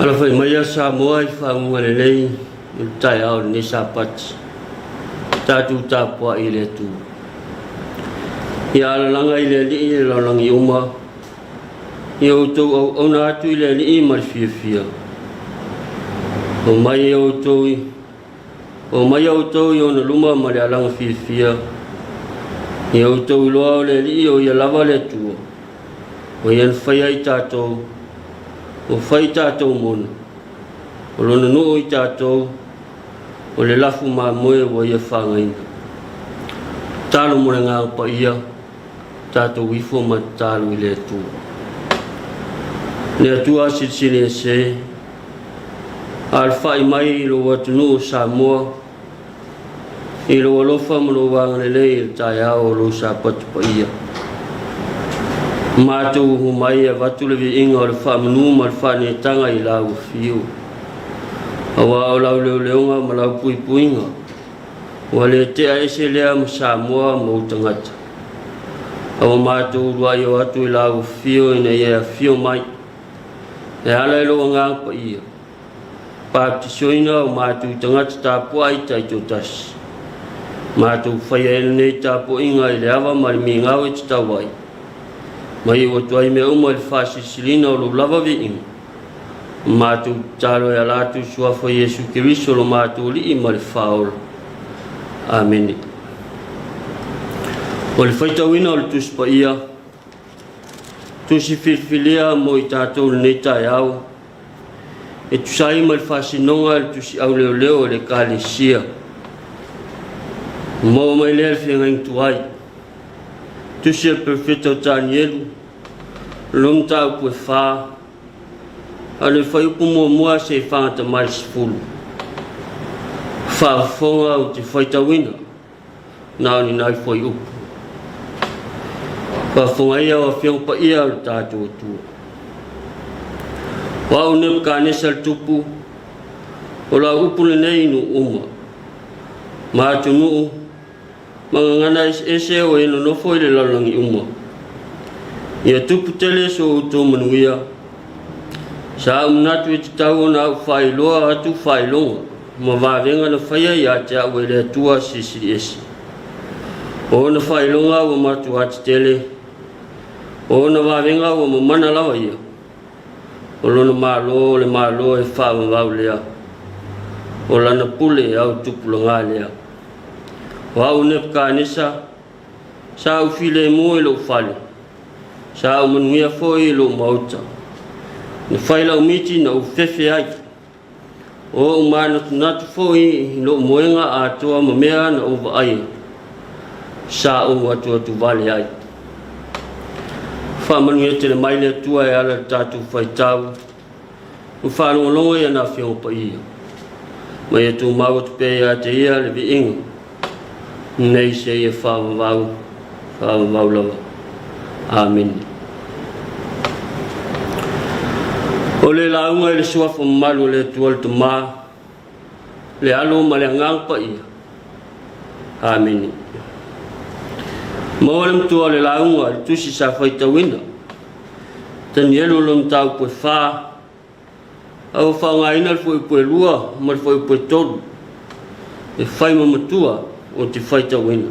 Alafai maia Samoa i faguga lelei i le taeao o lenei Sapati. Tatou tapuai i le Atua. Ia alalaga i le Alii le lalolagi uma, ia outou auauna atu i le Alii ma le fiafia. Omai outou i Omai outou i ona luma ma le alaga fiafia. Ia outou iloa o le Alii o ia lava le Atua. O ia na faia i tatou, ua fai i tatou mona. O lona nuu i tatou, o le lafu mamoe ua ia fagaina. Tatalo mo le Agaga Paia, tatou ifo ma tatalo i le Atua. Le Atua silisili ese, alafai mai i lou atunuu o Samoa, i lou alofa ma lou agalelei i le taeao o lou Sapatu paia. Matou omai e avatu le viiga o le faamanu ma le faaneetaga i lau afio, aua o lau leoleoga ma lau puipuiga, ua le tea ese lea ma Samoa ma ou tagata. A ua matou uluai o atu i lau afio ina ia e afio mai, e ala i lou Agaga Paia, Baptisoina o matou tagata tapuai taitoatasi. Matou faia ai lenei tapuaiga i le ava ma le migao e tatau ai. Ma iu atu ai mea uma i le faasilisiliina o lou lava viiga. Ma matou tatalo e ala atu i suafa o Iesu Keriso lo matou Alii ma le Faaola. Amene. O le faitauina o le Tusi Paia, Tusi filifilia mo i tatou lenei taeao, e tusa ai ma le faasinoga i le Tusi Auleoleo o le Ekalesia. Maua mai lea le feagaiga tuai. Tusi a le Perofeta o Tanielu, lona mataupu e 4, a le fuaiupu muamua seia fagata mai le 10. Faafofoga ou te faitauina. Na o ni nai fuaiupu. Faafofoga ia o Afioga Paia o le tatou Atua. O au Nebukanesa le tupu, o lau upu lenei i nuu uma, ma atunuu, ma gagana eseese o e nonofo i le lalolagi uma. Ia tupu tele so outou manuia. Sa ou manatu e tatau ona au faailoa atu faailoga ma vavega na faia ia te au e le Atua Silisili Ese. O ona faailoga ua matuā tetele, o ona vavega ua mamana lava ia. O lona Malo o le Malo e faavavau lea, o lana pule e au tupulaga lea. O au Nepukanesa, Sa ou filemu i lou fale, sa ou manuia foi i lou maota. Na fai lau miti na ou fefe ai. O ou manatunatu foi i lou moega atoa ma mea na ou vaaia, sa ou atuatu vale ai. Faamanuia tele mai le Atua e ala i le tatou faitau. Ua faalogologo i ana Afioga Paia, ma ia tumau atu pea ia te ia le viiga, nei seia faavavau, faavavau lava. Amene. O le lauga i le suafa mamalu o le Atua le Tama, le Alo ma le Agaga Paia. Amene. Maua le matua o le lauga i le tusi sa faitauina. Tanielu o lona mataupu e 4, a ua faaaogaina le fuaiupu e 2 ma le fuaiupu e 3 e fai ma matua o te faitauina.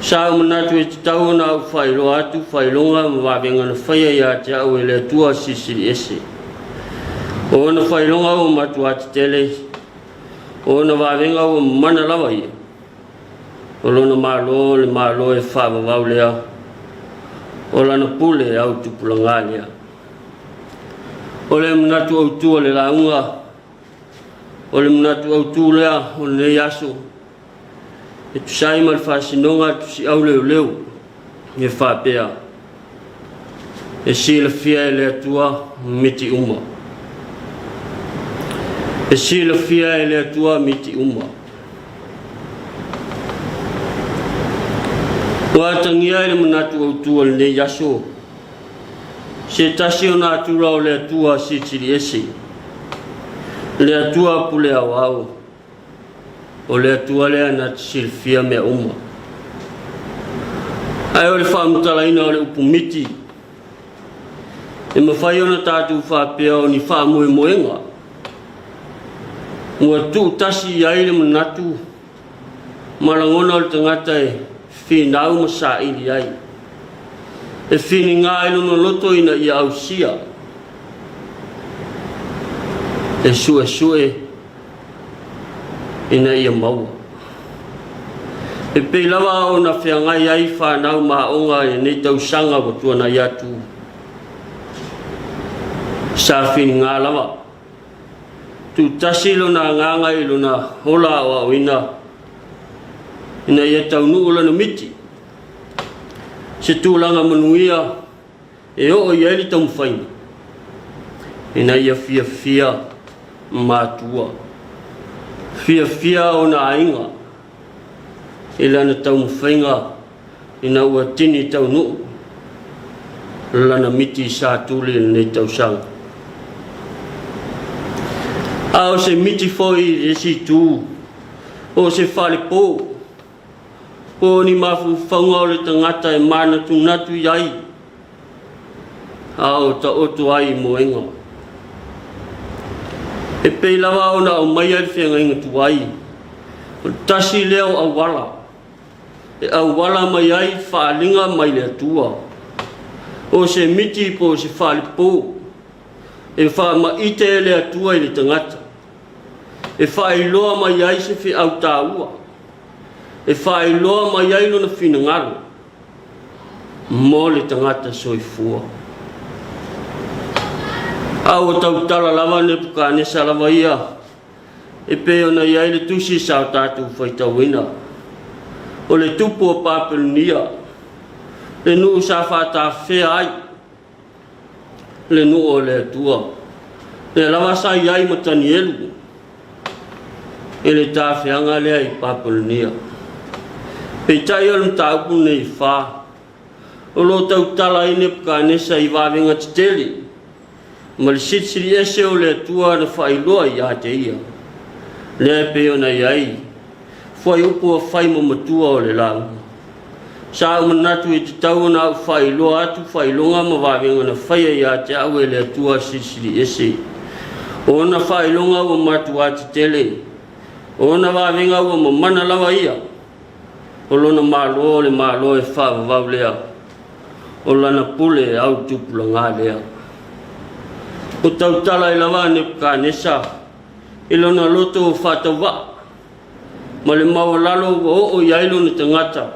Sa ou manatu e tatau ona au faailoa atu faailoga ma vavega na faia ia te au e le Atua Silisili Ese. O ona faailoga ua matuā tetele, o ona vavega ua mamana lava ia. O lona Malo o le Malo e faavavau lea, o lana pule e au tupulaga lea. O le manatu autu o le lauga, o le manatu autu lea o lenei aso, e tusa ai ma le faasinoga a le Tusiau Leoleo e faapea, E silafia e le Atua miti uma. E silafia e le Atua miti uma. Ua atagia ai le manatu autu o lenei aso, se tasi o natura o le Atua Silisili Ese, le Atua pule aoao, O le Atua lea na te silafia mea uma. Ae o le faamatalaina o le upu miti, E mafai ona tatou faapea o ni faamoemoega ua tuutasi i ai le manatu ma lagona o le tagata e finau ma saili ai, e filiga ai lona loto ina ia ausia, e suesue ina ia maua. E pei lava ona feagai ai fanau ma aoga i lenei tausaga ua tuanai atu, sa filiga lava. Tuutasi lona agaga i lona ola aoaoina ina ia taunuu lana miti, se tulaga manuia e oo i ai le taumafaiga ina ia fiafia matua, fiafia ona aiga i lana taumafaiga ina ua tini taunuu lana miti sa tuli i lenei tausaga. A o se miti foi i le isi itu, o se falepo, po o ni mafaufauga o le tagata e manatunatu i ai, a o taoto ai i moega. E pei lava ona aumaia le feagaiga tuai, o le tasi lea o auala e auala mai ai faaaliga mai le Atua. O se miti po o se faalepo e faamaite e le Atua i le tagata, e faailoa mai ai se feau taua, e faailoa mai ai lona finagalo mo le tagata soifua. A ua tautala lava Nepukanesa lava ia e pei ona i ai le tusi sa o tatou faitauina. O le tupu o Papelonia, le nuu sa faatafea ai le nuu o le Atua, lea lava sa i ai ma Tanielu i le tafeaga lea i Papelonia. Peitai o le mataupu lenei e fa, o lo o tautala ai Nepukanesa i vavega tetele ma le silisili ese o le Atua na faailoa ia te ia, lea e pei ona i ai fuaiupu ua fai ma matua o le lauga. Sa ou manatu e tatau ona au faailoa atu faailoga ma vavega na faia ia te au e le Atua silisili ese. O ona faailoga ua matuā tetele, o ona vavega ua mamana lava ia. O lona Malo o le Malo e faavavau lea, o lana pule e au tupulaga lea. Ua tautala ai lava a Nepukanesa i lona loto faatauvaa ma le maualalo ua oo i ai lona tagata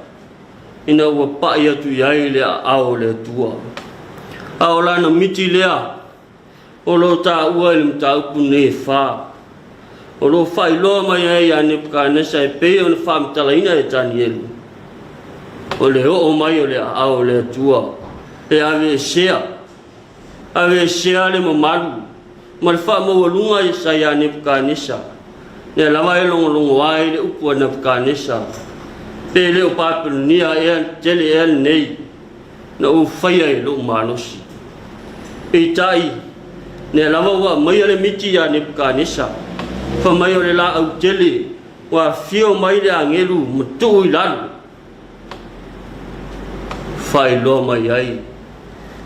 ina ua pai atu i ai le aao o le Atua. A o lana miti lea o lo o taua i le mataupu nei e fa, o lo o faailoa mai ai ia Nepukanesa e pei ona faamatalaina e Tanielu, o le oo mai o le aao o le Atua e aveesea, aveesea le mamalu ma le faamaualuga sa ia Nepukanesa, lea lava e logologo ai le upu a Nepukanesa, pe le o Papelonia ea tele ea lenei na ou faia i lou malosi. Peitai, lea lava ua aumaia le miti ia Nepukanesa, fai mai o le laau tele ua afio mai le agelu ma tuu i lalo, faailoa mai ai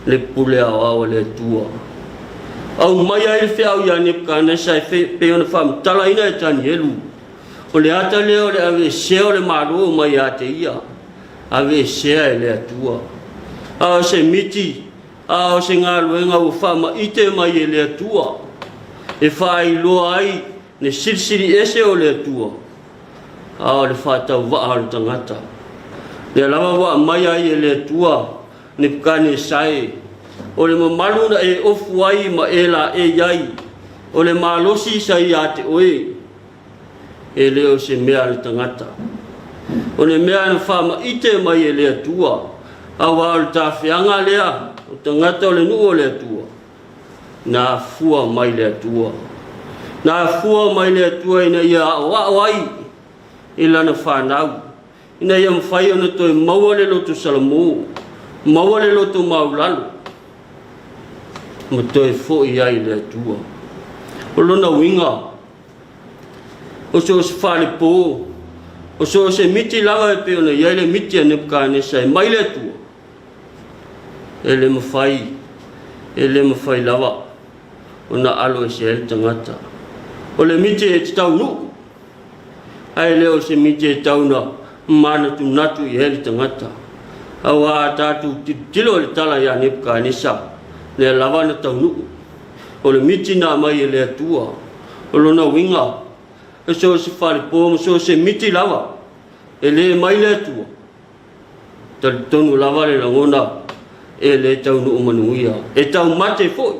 le pule aoao a le Atua. Aumai ai le feau ia Nepukanesa e pei ona faamatalaina e Tanielu, o le ata lea o le aveesea o le Malo mai ia te ia, aveesea e le Atua. A o se miti, a o se galuega ua faamaite mai e le Atua, e faailoa ai le silisili ese o le Atua, a o le faatauvaa o le tagata. Lea lava ua aumai ai e le Atua Nepukanesai, o le mamalu na e ofu ai ma e laei ai, o le malosi sa ia te oe, e le o se mea a le tagata. O le mea na faamaite mai e le Atua, auā o le tafeaga lea o tagata o le nuu o le Atua, na afua mai le Atua. Na afua mai le Atua ina ia aoao ai i lana fanau, ina ia mafai ona toe maua le loto salamo, maua le loto maulalo, ma toe foi ai i le Atua. O lona uiga, o so o se falepo, o so o se miti lava e pei ona i ai le miti a Nepukanesa e mai le Atua, e le mafai E le mafai lava ona alo ese ai le tagata. O le miti e te taunuu, ae le o se miti e tau na manatunatu i ai le tagata. Aua a tatou tilotilo i le tala ia Nepukanesa, lea lava na taunuu. O le miti na aumai e le Atua. O lona uiga, e so o se falepo ma so o se miti lava, e le mai le Atua, talitonu lava le lagona e le taunuu manuia, e taumate foi.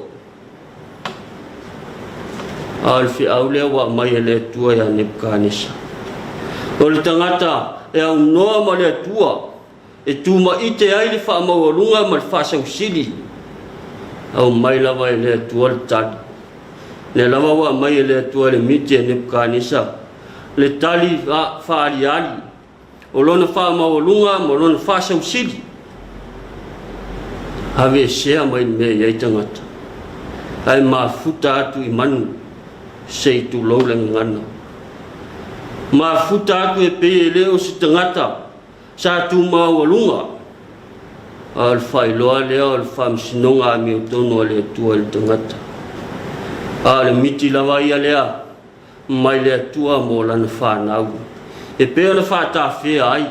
A o le feau lea ua aumai e le Atua ia Nepukanesa. O le tagata e aunoa ma le Atua, e tumaite ai le faamaualuga ma le faasausili, aumai lava e le Atua le tali. Lea lava ua aumai e le Atua le miti a Nepukanesa, le tali faaliali o lona faamaualuga ma lona faasausili. Aveesea mai le mea i ai tagata, ae mafuta atu i manu se i tulou le gagana. Mafuta atu e pei e le o se tagata sa tumaualuga, a o le faailoa lea o le faamasinoga amiotonu a le Atua i le tagata. A o le miti lava ia lea mai le Atua mo lana fanau, e pei ona faatafea ai,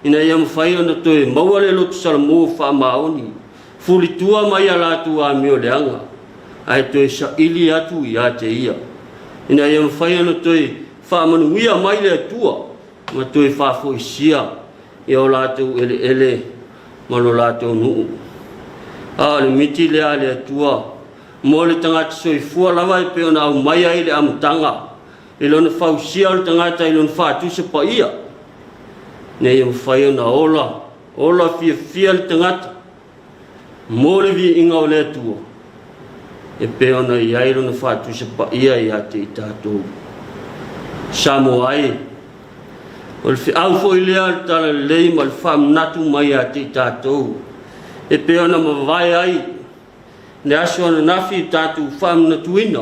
ina ia mafai ona toe maua le loto salamo faamaoni, fulitua mai a latou amio leaga, ae toe saili atu ia te ia, ina ia mafai ona toe faamanuia mai le Atua ma toe faafoisia i o latou eleele ma lo latou nuu. A o le miti lea a le Atua mo le tagata soifua lava e pei ona aumai ai le amataga i lona fausia o le tagata i lona faatusa paia, ina ia mafai ona ola, ola fiafia le tagata mo le viiga o le Atua e pei ona i ai lona faatusa paia ia te i tatou. Samoa e, o le feau foi lea o le Talalelei ma le faamanatu mai ia te i tatou e pei ona mavae ai le aso ananafi i tatou faamanatuina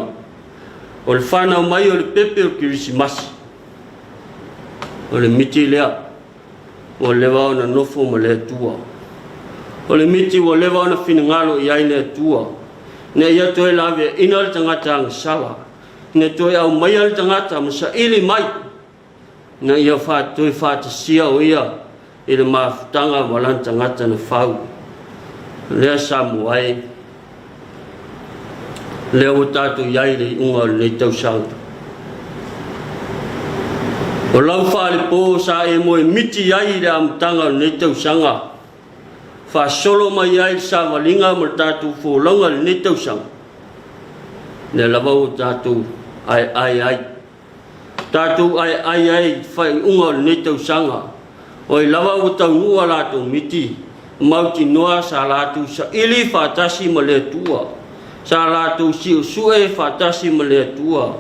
o le fanau mai o le pepe o le Kerisimasi. O le miti lea ua leva ona nofo ma le Atua. O le miti ua leva ona finagalo i ai le Atua, ina ia toe laveaina le tagata agasala, ina toe aumaia le tagata ma saili mai, ina ia toe faatasia o ia i le mafutaga ma lana tagata na fau. Lea Samoa e, lea ua tatou i ai i le iuga o lenei tausaga. O lau faalepo sa e moe miti ai i le amataga o lenei tausaga, faasolo mai ai le savaliga ma le tatou folauga i lenei tausaga, lea lava ua tatou aeae ai. Tatou aeae ai i faaiuga o lenei tausaga, o ai lava ua taunuu a latou miti mautinoa sa latou saili faatasi ma le Atua, sa latou siusue faatasi ma le Atua.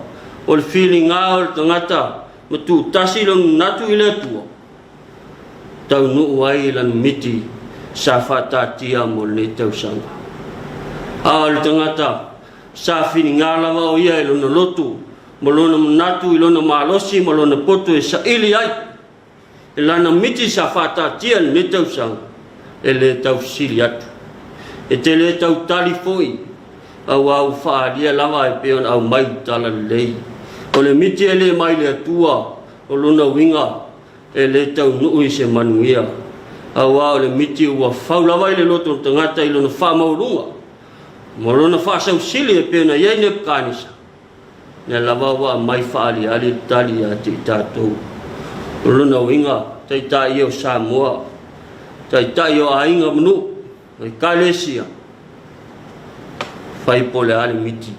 O le filiga o le tagata ma tuutasi lona manatu i le Atua, taunuu ai lana miti sa faataatia mo lenei tausaga. A o le tagata sa filiga lava o ia i lona loto ma lona manatu i lona malosi ma lona poto e saili ai i lana miti sa faataatia i lenei tausaga, e le tau fesili atu. E te le tau tali foi, aua ua faaalia lava e pei ona aumai i Talalelei. O le miti e le mai le Atua, o lona uiga e le taunuu i se manuia, aua o le miti ua fau lava i le loto o le tagata i lona faamaualuga ma lona faasausili e pei ona i ai Nepukanesa. Lea lava ua aumai faaaliali le tali ia te i tatou. O lona uiga, taitai ia o Samoa, taitai o aiga ma nuu, o ekalesia, fai po o le a le miti.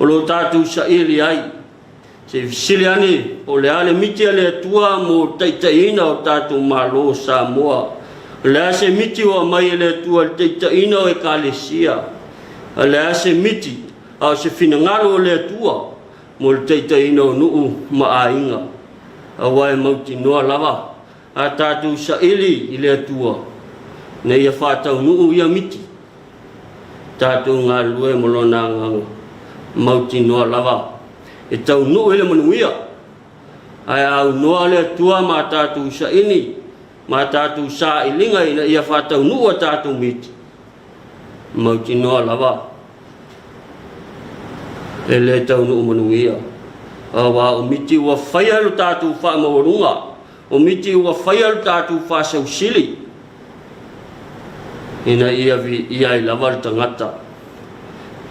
O lo tatou saili ai, se i fesili ane po o le a le miti a le Atua mo le taitaiina o tatou Malo o Samoa. O le a se miti ua aumai e le Atua i le taitaiina o ekalesia. O le a se miti a o se finagalo o le Atua mo le taitaiina o nuu ma aiga, aua e mautinoa lava a tatou saili i le Atua ina ia faataunuu ia miti, tatou galulue ma Lona Agaga, mautinoa lava e taunuu i le manuia. Ae a aunoa le Atua ma a tatou saili ma a tatou sailiga ina ia faataunuu a tatou miti, Mautinoa lava e le taunuu manuia. Aua o miti ua faia lo tatou faamaualuga, o miti ua faia lo tatou faasausili, ina ia viia ai lava le tagata,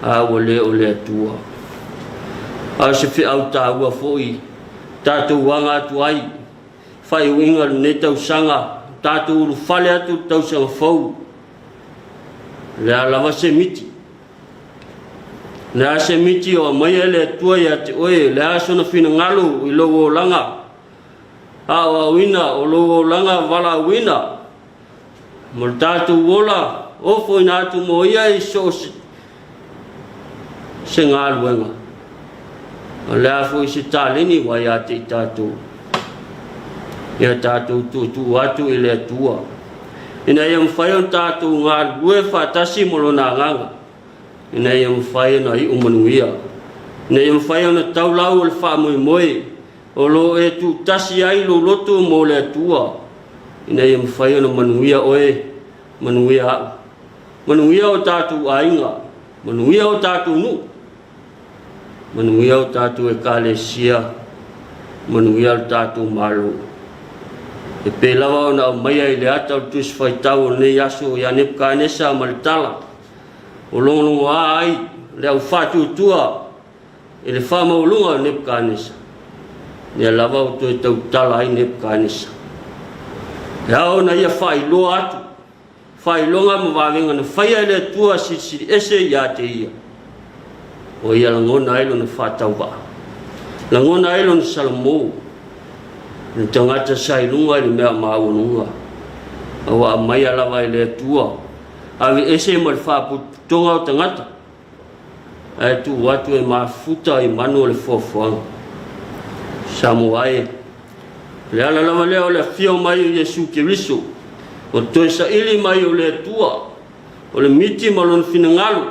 a ua le o le Atua. A o se feau taua foi tatou aga atu ai faaiuina o lenei tausaga, tatou ulufale atu i le tausaga fou, le a lava se miti, le a se miti o aumaia e le Atua ia te oe, le a sona finagalo i lou olaga, aoaoina o lou olaga valaauina, mo le tatou ola ofoina atu mo ia i so o se galuega. O le a foi se taleni ua ia te i tatou, ia tatou tuutuu atu i le Atua, ina ia mafai ona tatou galulue faatasi mo Lona agaga, ina ia mafai ona iu manuia, ina ia mafai ona taulau o le faamoemoe o lo o e tuutasi ai lou loto mo le Atua, ina ia mafai ona manuia oe, manuia au, manuia o tatou aiga, manuia o tatou nuu, manuia o tatou ekalesia, manuia lo tatou Malo. E pei lava ona aumaia i le ata o le Tusi Faitau o lenei aso ia Nepukanesa ma le tala o logologoa ai le au faatuatua i le faamaualuga o Nepukanesa, lea lava ua toe tautala ai Nepukanesa. E ao ona ia faailoa atu faailoga ma vavega na faia e le Atua silisili ese ia te ia, o ia lagona ai lona faatauvaa, lagona ai lona salamo, le tagata sa i luga i le mea maualuga, a ua aumaia lava e le Atua, ave ese ma le faaputuputoga o tagata, ae tuu atu e mafuta i manu o le foafoaga. Samoa e, le ala lava lea o le afio mai o Iesu Keriso, o toe saili mai o le Atua, o le miti ma lona finagalo,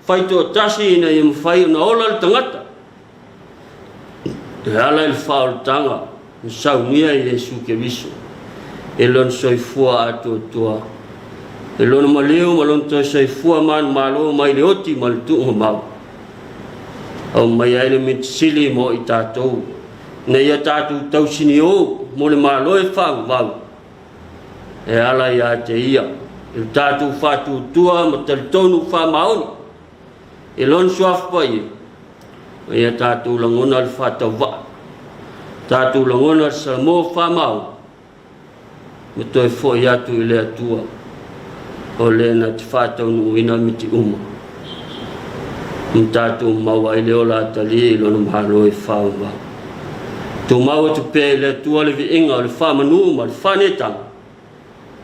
fai toatasi ina ia mafai ona ola le tagata. E ala i le faaolataga na saunia e Iesu Keriso, e lona soifua atoatoa, e lona maliu ma lona toe soifua manumalo mai le oti ma le tuugamau. Aumai ai le mitisili mo i tatou, ina ia tatou tausinio mo le Malo e faavavau, e ala ia te ia, i le tatou faatuatua ma talitonu faamaoni, i lona suafa paia, ma ia tatou lagona le faatauvaa, tatou lagona le salamo faamaoni, ma toe foi atu i le Atua, o le na te faataunuuina miti uma, ma tatou maua ai le ola atalia i lona Malo e faavavau. Tumau atu pea i le Atua le viiga o le faamanu ma le faanetaga,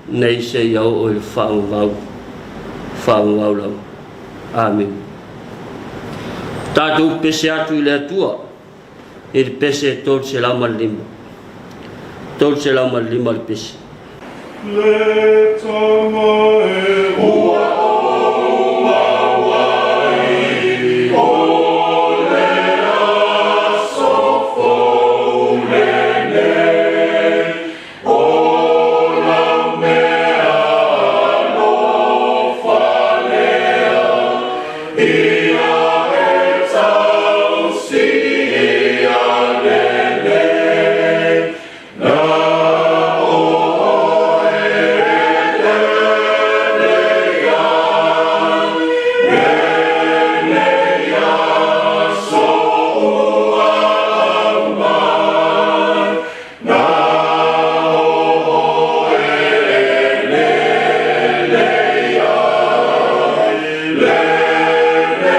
nei seia oo i le faavavau, faavavau lava. Amene. Tatou pese atu i le Atua i le pese 305. 305 le pese. Le tama e ua ou maua ai, o le aso fou lenei, o lau mea alofa lea, ia e tausia lelei, na o oe lelei ai, lenei aso ua aumai, na o oe lelei ai, lenei.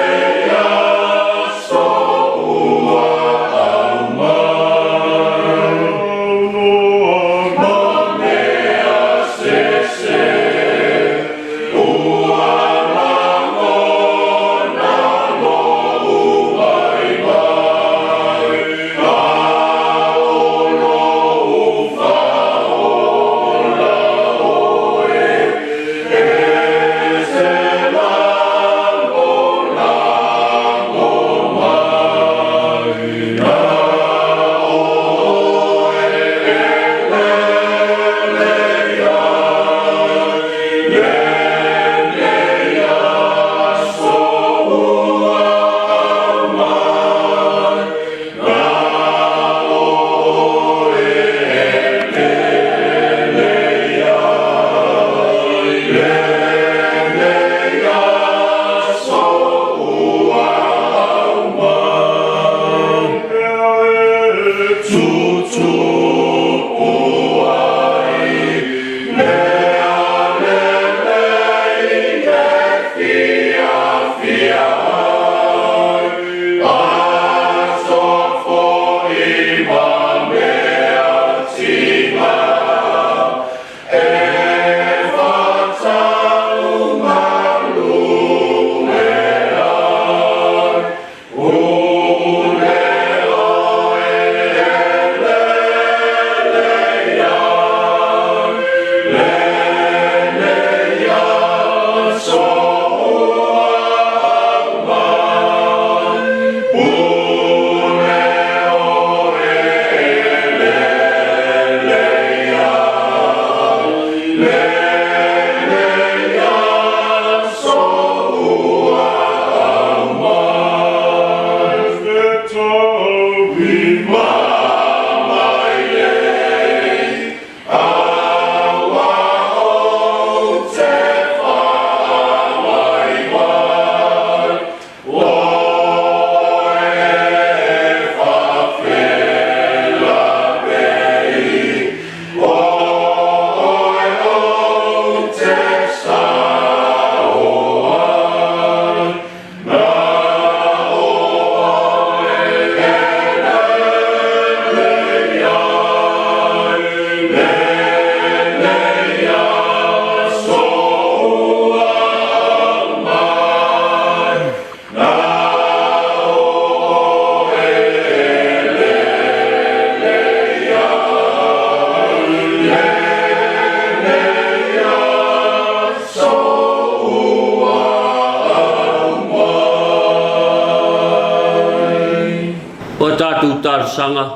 Matou talosaga,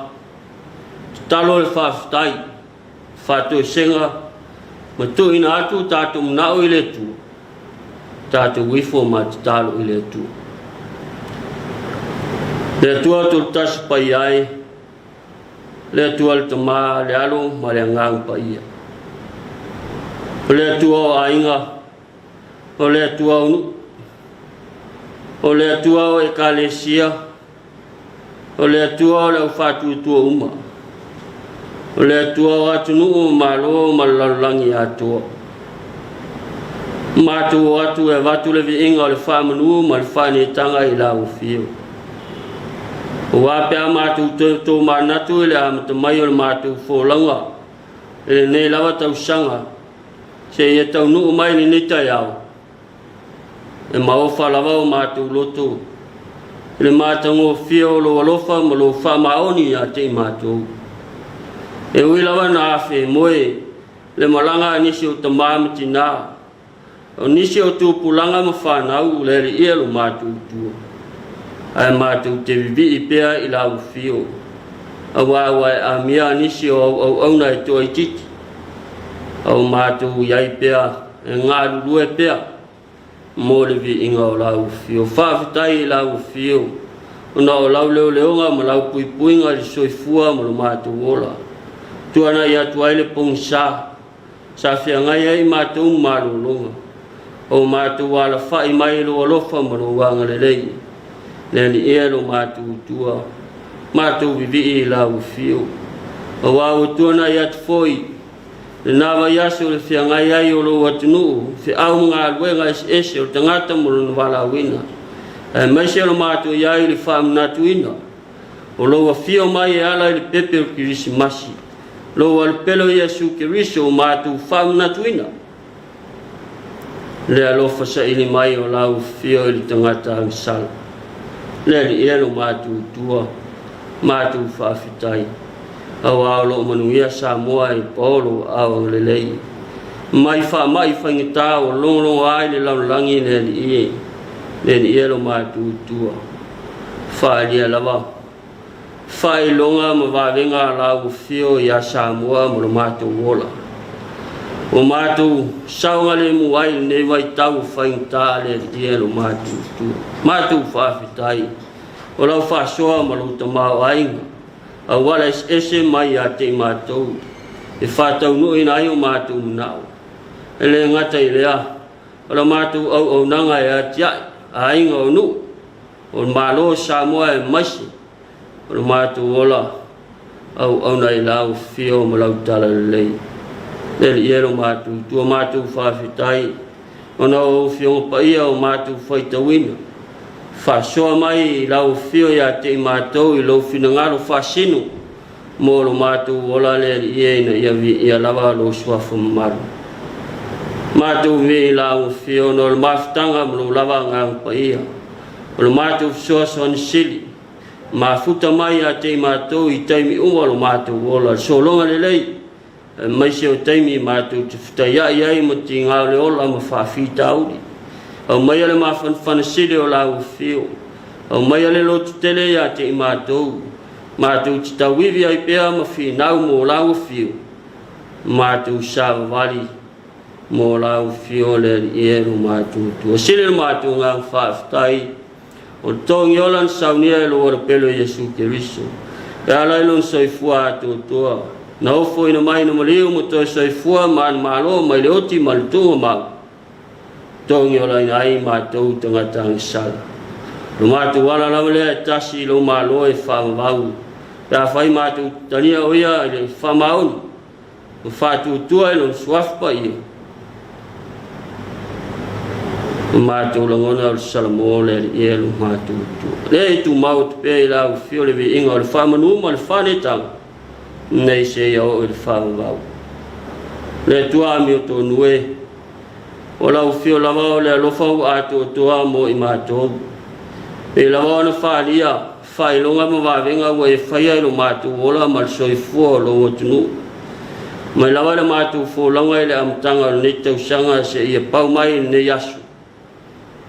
tatalo le faafetai, faatoesega ma tuuina atu o tatou manao i le Atua, tatou ifo ma tatalo i le Atua. Le Atua Toatasi Paia ai, le Atua le Tama, le Alo ma le Agaga Paia. O le Atua o aiga, o le Atua o nuu, o le Atua o ekalesia, o le Atua o le aufaatuatua uma, o le Atua o atunuu ma malo ma le lalolagi atoa. Matou o atu e avatu le viiga o le faamanu ma le faaneetaga i lau afio. Aua pe a matou toe tomanatu i le amata mai o le matou folauga i lenei lava tausaga seia taunuu mai lenei taeao, e maofa lava o matou loto i le matagofie o lou alofa ma lou faamaoni ia te i matou. E ui lava na afe moe le malaga a nisi o tamā ma tinā, o nisi o tupulaga ma fanau le alii lo matou tua, ae matou te vivii pea i lau afio, aua ua e amia nisi o auauauna e toaitiiti, au matou i ai pea e galulue pea mo le viiga o lau afio. Faafetai i lau afio, ona o lau leoleoga ma lau puipuiga i le soifua ma lo matou ola. Tuanai atu ai le pogisa sa feagai ai matou ma malologa, o matou alafai mai i lou alofa ma lou agalelei. Le Alii e lo matou tua, matou vivii i lau afio, aua ua tuanai atu foi lena vaiaso le feagai ai o lou atunuu, feau ma galuega eseese o le tagata ma lona valaauina, aemaise o le matou i ai i le faamanatuina o lou afio mai e ala i le pepe o le Kerisimasi, lou alopelo Iesu Keriso o matou faamanatuina le alofa saili mai o lau afio i le tagata agasala. Le Alii e lo matou tua, matou faafetai, aua o loo manuia Samoa i paolo aao agalelei mai faamai faigata ua logologo ai le lalolagi. Le Alii e, le Alii e lo matou tua, faaalia lava faailoga ma vavega a lau afio ia Samoa ma lo matou ola. O matou saogalemu ai lenei vaitau o faigata. Le Alii e lo matou tua, matou faafetai o lau faasoa ma lou tamaoaiga auala eseese mai ia te i matou e faataunuuina ai o matou manao. E le gata i lea, o la matou auaunaga e atiae aiga o nuu o le Malo o Samoa aemaise o le matou ola auauna i lau afio ma lau talalelei. Le Alii e lo matou tua, matou faafetai ona o ou afioga paia o matou faitauina faasoa mai i lau afio ia te i matou i lou finagalo faasino mo lo matou ola. Le Alii e, ina ia viia lava lou suafa mamalu. Matou vii i lau afio ona o le mafutaga ma lou lava agaga paia o le matou fesoasoani sili mafuta mai ia te i matou i taimi uma o lo matou ola, le sologa lelei, aemaise o taimi matou te fetaiai ai ma tiga o le ola ma faafitauli. Aumaia le mafanafana sili o lau afio, aumaia le lototele ia te i matou, matou te tauivi ai pea ma finau mo lau afio, matou savavali mo lau afio. Le Alii e lo matou tua, sili le matou agaga faafetai o le togi ola na saunia e lou alopelo Iesu Keriso e ala i lona soifua atoatoa na ofoina mai na maliu ma toe soifua ma ana malo mai le oti ma le tugamau, togi olaina ai matou tagata agasala. Lo matou ala lava lea e tasi i lou malo e faavavau, pe afai matou talia o ia i le faamaoni ma faatuatua i lona suafa paia. O matou lagona o le Salamo. Le Alii e lo matou tua, lea e tumau atu pea i lau afio le viiga o le faamanu ma le faanetaga nei seia oo i le faavavau. Le Atua amiotonu e, o lau afio lava o le alofa ua atoatoa mo i matou, pei lava ona faaalia faailoga ma vavega ua e faia i lo matou ola ma le soifua o lou atunuu mai lava le matou folauga i le amataga o lenei tausaga seia pau mai i lenei aso.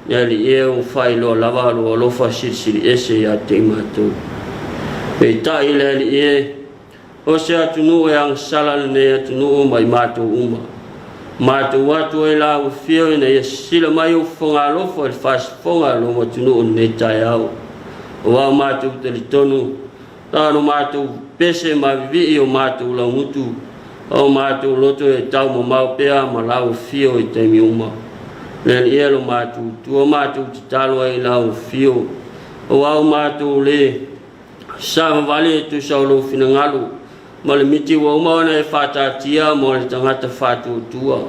Le Alii e, ua faailoa lava lou alofa silisili ese ia te i matou. Peitai le Alii e, o se atunuu e agasala lenei atunuu ma i matou uma. Matou atu ai la ua fio ina ia sisila mai ou fofoga alofa i le faasafoga a lou atunuu i lenei taeao. Aua o matou talitonu, na ona matou pese ma vivii o matou laugutu, a o matou loto e taumamao pea ma lau afio i taimi uma. Le Alii e lo matou tua, matou tatalo ai i lau afio, aua o matou le savavali e tusa o lou finagalo, ma le miti ua uma ona e faataatia mo le tagata faatuatua,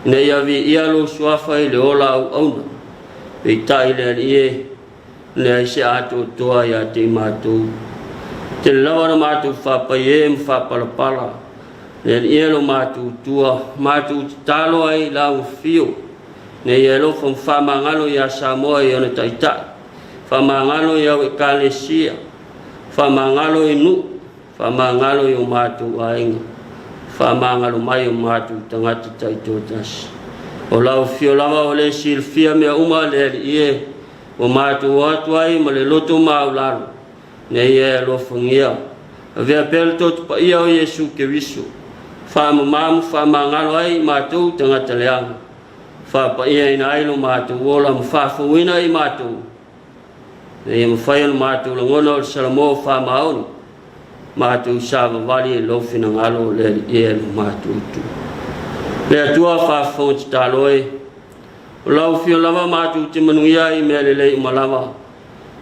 ina ia viia lou suafa i le ola auauna. Peitai le Alii e, leai se atoatoa ia te i matou. Tele lava na matou faapai e ma faapalapala, le Alii e lo matou tua, matou tatalo ai i lau afio, ina ia alofa ma faamagalo ia Samoa i ona taitai, faamagalo i au ekalesia, faamagalo i nuu, faamagalo i o matou aiga, faamagalo mai o matou tagata taitoatasi. O lau afio lava o le silafia mea uma le Alii e, ua matou o atu ai ma le loto maualalo, ina ia e alofagia. Avea pea le toto paia o Iesu Keriso, faamama ma faamagalo ai i matou tagata leaga, faapaiaina ai lo matou ola ma faafouina i matou, ina ia mafai ona matou lagona o le Salamo faamaoni, matou savavali i lou finagalo le Alii e lo matou itu. Le Atua faafofoga tatalo e, o lau afio lava matou te manuia ai i mea lelei uma lava.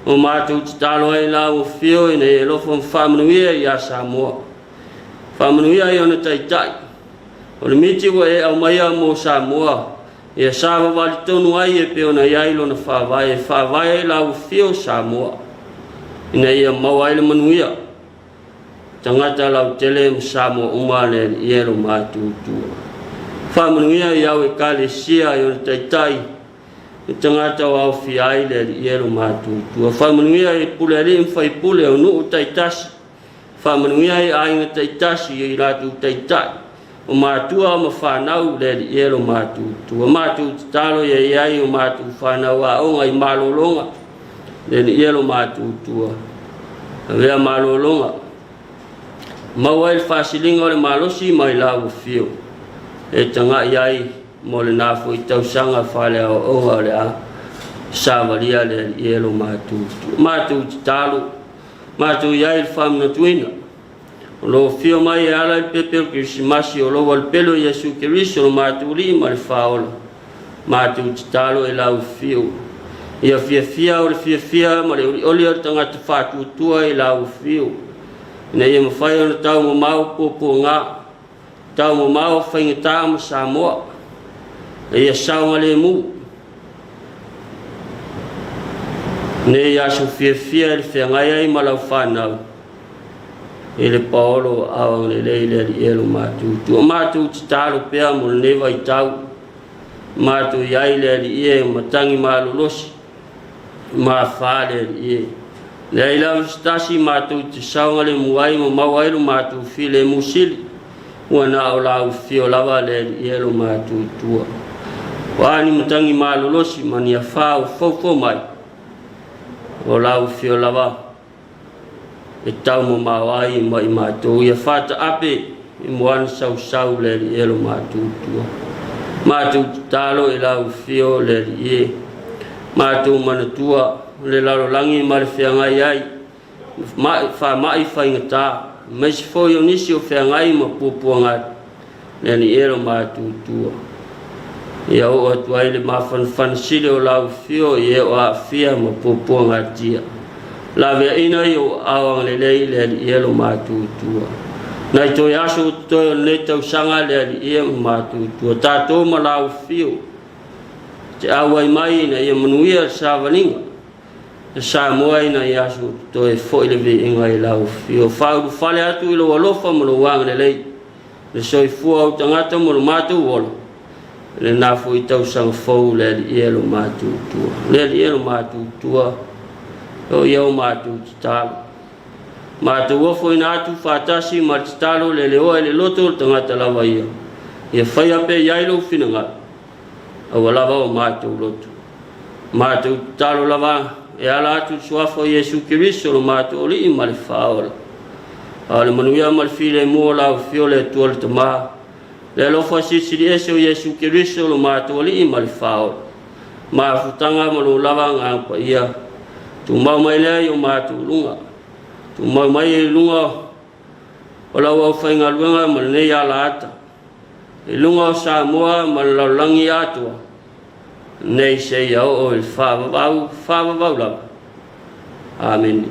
O matou tatalo ai lau afio ina ia alofa ma faamanuia ia Samoa. Faamanuia i ona taitai. O le miti ua e aumaia mo Samoa, ia savavali tonu ai e pei ona i ai lona faavae, e faavae ai lau afio Samoa, ina ia maua ai le manuia. Tagata lautele ma Samoa uma le Alii e lo matou tua. Faamanuia i au ekalesia i ona taitai, i tagata o aofia ai le Alii e lo matou tua. Faamanuia i pule alii ma faipule o nuu taitasi. Faamanuia i aiga taitasi i latou taitai, o matua ma fanau le Alii e lo matou tua. Matou tatalo ia i ai o matou fanau aoga i malologa, le Alii e lo matou tua. Avea malologa, maua ai le faasiliga o le malosi mai lau afio, e tagai ai mo lena foi tausaga faaleaoaoga o le a savalia le Alii e lo matou tua. Matou tatalo, matou i ai le faamanatuina, o lo afio mai e ala i le pepe o le Kerisimasi o lou alopele o Iesu Keriso lo matou Alii ma le Faaola. Matou tatalo e lau afio, ia fiafia o le fiafia ma le olioli o le tagata faatuatua i lau afio, ina ia mafai ona taumamao puapuaga, taumamao faigata ma Samoa, ia saogalemu nei aso fiafia i le feagai ai ma lau fanau i le paolo o agalelei le Alii e lo matou tua. Matou tatalo pea mo lenei vaitau, matou i ai le Alii e matagi malolosi ma fa le Alii e. Leai lava se tasi matou te saogalemu ai ma maua ai lo matou filemu sili, ua na o lau afio lava le Alii e lo matou tua. O a ni matagi malolosi ma ni afā o foufou mai, o lau afio lava e taumamao ai ma i matou ia faataape i moana sausau le Alii e lo matou tua. Matou tatalo i lau afio le Alii e, matou manatua le lalolagi ma le feagai ai, faamai faigata, aemaise foi o nisi o feagai ma puapuaga le Alii e lo matou tua. Ia oo atu ai le mafanafana sili o lau afio i e o aafia ma puapuagatia. Laveaina i ou aao agalelei le Alii e lo matou tua. Nai toe aso o totoe o lenei tausaga le Alii e ma matou tua. Tatou ma lau afio, te auai mai ina ia manuia le savaliga. E Samoa ina ia aso totoe foi le viiga i lau afio. Faaulufale atu i lou alofa ma lou agalelei, le soifua o tagata mo lo matou ola, lena foi tausaga fou le Alii e lo matou tua. Le Alii e lo matou tua, o ia o matou tatalo. Matou ofoina atu faatasi ma le tatalo le leoa i le loto o le tagata lava ia. Ia faia pea i ai lou finagalo, aua lava o matou loto. Matou tatalo lava e ala atu i le Suafa o Iesu Keriso lo matou Alii ma le Faaola. A o le manuia ma le filemu o lau Afio le Atua le Tama, le alofa silisili ese o Iesu Keriso lo matou Alii ma le Faaola, mafutaga ma lo lava Agaga Paia, tumau mai lea i o matou luga, tumau mai i luga o lau aufaigaluega ma lenei alaata, i luga o Samoa ma le lalolagi atoa, nei seia oo i le faavavau, faavavau lava. Amene.